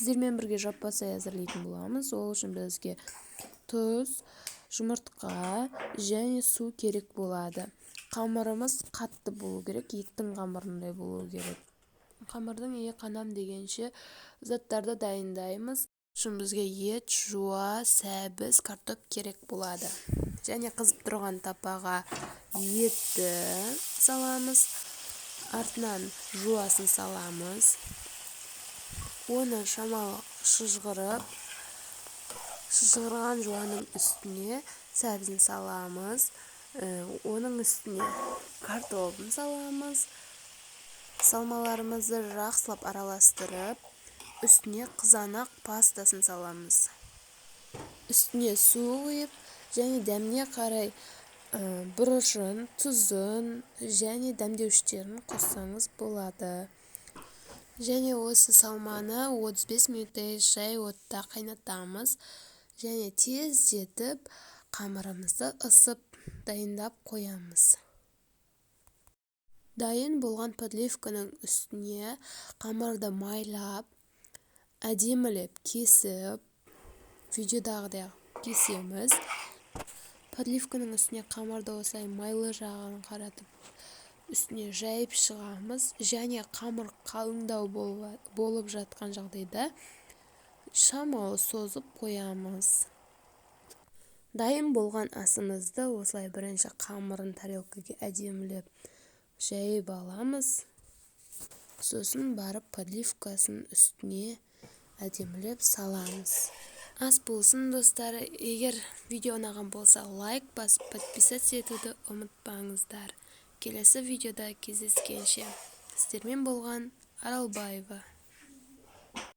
Сіздермен бірге жаппасай әзірлейтін боламыз. Ол үшін бізге тұз, жұмыртқа және су керек болады. Қамырымыз қатты болу керек, еттің қамырындай болу керек. Қамырдың иі қанам дегенше заттарды дайындаймыз. Үшін бізге ет, жуа, сәбіз, картоп керек болады. Және қызып тұрған табаға етті саламыз, артынан жуасын саламыз. Оны шамалы шыжғырып, шыжғырған жуаның үстіне сәбізін саламыз, оның үстіне картобын саламыз. Салмаларымызды жақсылап араластырып, үстіне қызанақ пастасын саламыз. Үстіне су құйып және дәміне қарай бұрышын, тұзын және дәмдеуіштерін қоссаңыз болады. Және осы салманы 35 минуттай жай отта қайнатамыз. Және тездетіп қамырымызды ысып дайындап қоямыз. Дайын болған подливканың үстіне қамырды майлап, әдемілеп кесіп, видеодағыдай кесеміз. Подливканың үстіне қамырды осылай майлы жағын қаратып, үстіне жайып шығамыз. Және қамыр қалыңдау болып жатқан жағдайда шамалы созып қоямыз. Дайын болған асымызды осылай бірінші қамырын тарелкаге әдемілеп жайып аламыз. Сосын барып подливкасын үстіне әдемілеп саламыз. Ас болсын, достар. Егер видео ұнаған болса, лайк басып, подписаться етуді ұмытпаңыздар. Келесі видеода кездескенше. Сіздермен болған Аралбаева.